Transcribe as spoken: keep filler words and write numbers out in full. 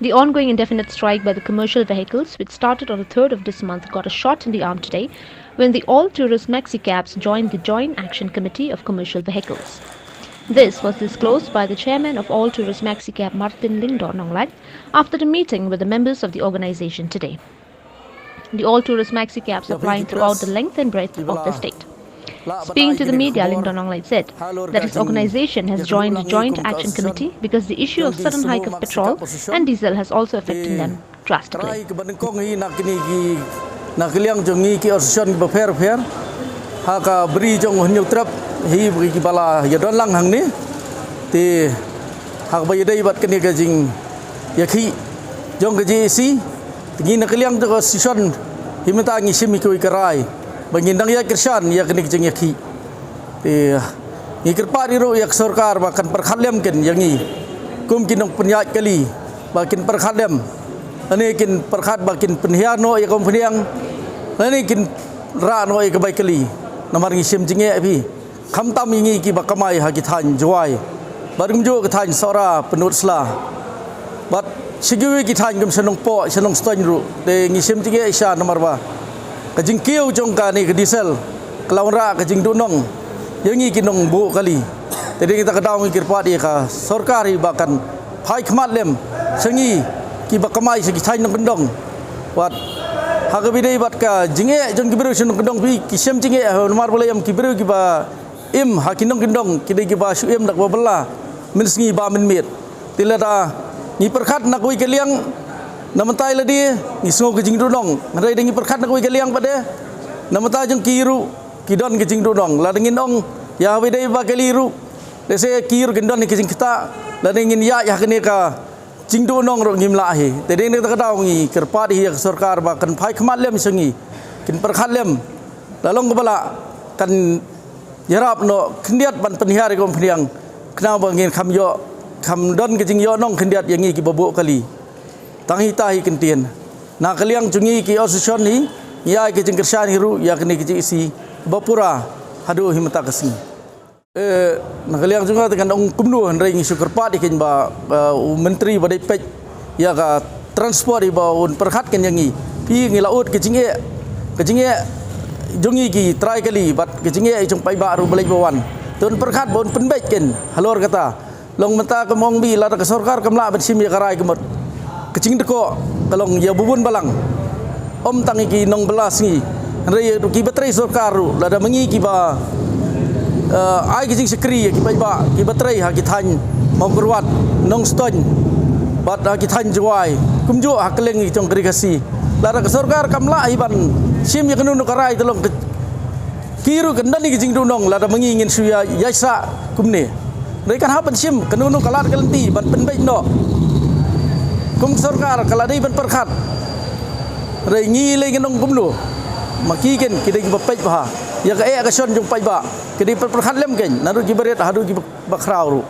The ongoing indefinite strike by the commercial vehicles, which started on the third of this month, got a shot in the arm today when the All Tourist Maxi Cabs joined the Joint Action Committee of Commercial Vehicles. This was disclosed by the chairman of All Tourist Maxi Cab, Martin Lyngdoh Nonglait, after the meeting with the members of the organization today. The All Tourist Maxi Cabs are plying throughout the length and breadth of the state. Speaking to the media, Lyngdoh Nonglait said that his organization has joined the Joint Action Committee because the issue of sudden hike of petrol and diesel has also affected them drastically. Trai ka banyngkong hi na kini ki, na ka liang jong ngi ki association kiba pher pher ha ka bri jong Hynñiewtrep hi, kiba la ïadon lang hangne. Te ha kaba ïadei bad kane ka jingïakhih jong ka JAC, te ngi na ka liang jong ka association hi mynta ngi shim ïa kiwei ka rai ba ngin dang ïaid kyrshan ïa kane ka jingïakhih. Te ngi kyrpad hi ruh ïa ka sorkar ba kan pyrkhat lem kin ïa ngi kum ki nongpynïaid kali, ba kin pyrkhat lem, lane kin pyrkhat ba kin pynhiar noh ïa ka umphniang, lane kin rah noh ïa ka bai kali. Namar ngi shim jingeh phi, khamtam ïa ngi kiba kamai ha ki thaiñ Jowai bad kumjuh ki thaiñ Sohra, Pynursla bad sha kiwei ki thaiñ kum sha Nongpoh, sha Nongstoiñ ruh. Te ngi shim jingeh shisha namar ba ka jingkiew jong kane ka diesel ka la wanrah ka jingduhnong ïa ngi ki nongbuh kali. Te dei na kata ka daw ngi kyrpad ïa ka sorkar hi ba kan phai khmat lem sha ngi kiba kamai sha ki thaiñ nongkyndong. Wat ha kaba ïadei bad ka jingeh jong ki briew sha nongkyndong, phi, ki shem jingeh namar balei? Em, ki briew kiba im ha ki nongkyndong ki dei kiba shu im da kaba bylla mynsngi ba mynmiet. Te lada ngi pyrkhat na kawei ka liang, na mynta ïa lade ngi sngew ka jingduhnong, hynrei da ngi pyrkhat na kawei ka liang pat de, na mynta jong ki ruh ki don ka jingduhnong. Lada ngin ong ïa kaba ïadei ba kali ruh, lehse ki ruh kin don ka jingktah, lada ngin ïaid ha kane ka jingduhnong ruh ngim lah hi. Te dei na kata ka daw ngi kyrpad hi ïa ka sorkar ba kan phai khmat lem sha ngi, kin pyrkhat lem, la long kaba lah kan ïarap noh khyndiat ban pynhiar ïa ka umphniang, khnang ba ngin kham ïoh, kham don ka jingïohnong khyndiat ïa ngi kiba buh kali. Tang hi ta hi kyntien, na ka liang jong ngi ki association hi, ngi ai ka jingkyrshan hi ruh ïa kane ka JAC ba pura haduh hi mynta ka sngi. Eh, na ka liang jong nga te ngan ong kumno, hynrei ngi shu kyrpad ïa kane ba, eh, u myntri ba dei peit ïa ka transport hi ba un pyrkhat kan ïa ngi. Phi, ngi la ud ka jingeh, ka jingeh jong ngi ki trai kali bad ka jingeh jong paidbah ruh ba leit ba wan. Te un pyrkhat ba un pynbeit kan halor kata. Long mynta ka mong bi, lada ka sorkar kam lah ban shim ïa ka rai ka mut, ka jingdkoh ka long ïa ba bun balang, ym tang ïa ki nongbylla sngi, hynrei ïa ki ba trei sorkar ruh. Lada ma ngi kiba, eh, ai ka jingshakri ïa ki paidbah kiba trei ha ki thaiñ Mawkyrwat, Nongstoiñ bad ha ki thaiñ Jowai, kumjuh ha kylleng ki jong ka ri Khasi, lada ka sorkar kam lah hi ban shim ïa kano kano ka rai, te long ka ki ruh kan don ïa ka jingduhnong lada ma ngi ngin shu ïa, ïa sah kumne. Hynrei kan hap ban shim, kano kano ka lad ka lynti ban pynbeit noh. Kum sorkar ka la dei ban pyrkhat. Hynrei ngi lei ngin ong kumno? Ma ki kan ki dei kiba peit bha ïa ka eh ka shon jong paidbah, ki dei pyrkhat lem kan, naduh kiba rit haduh kiba khraw ruh.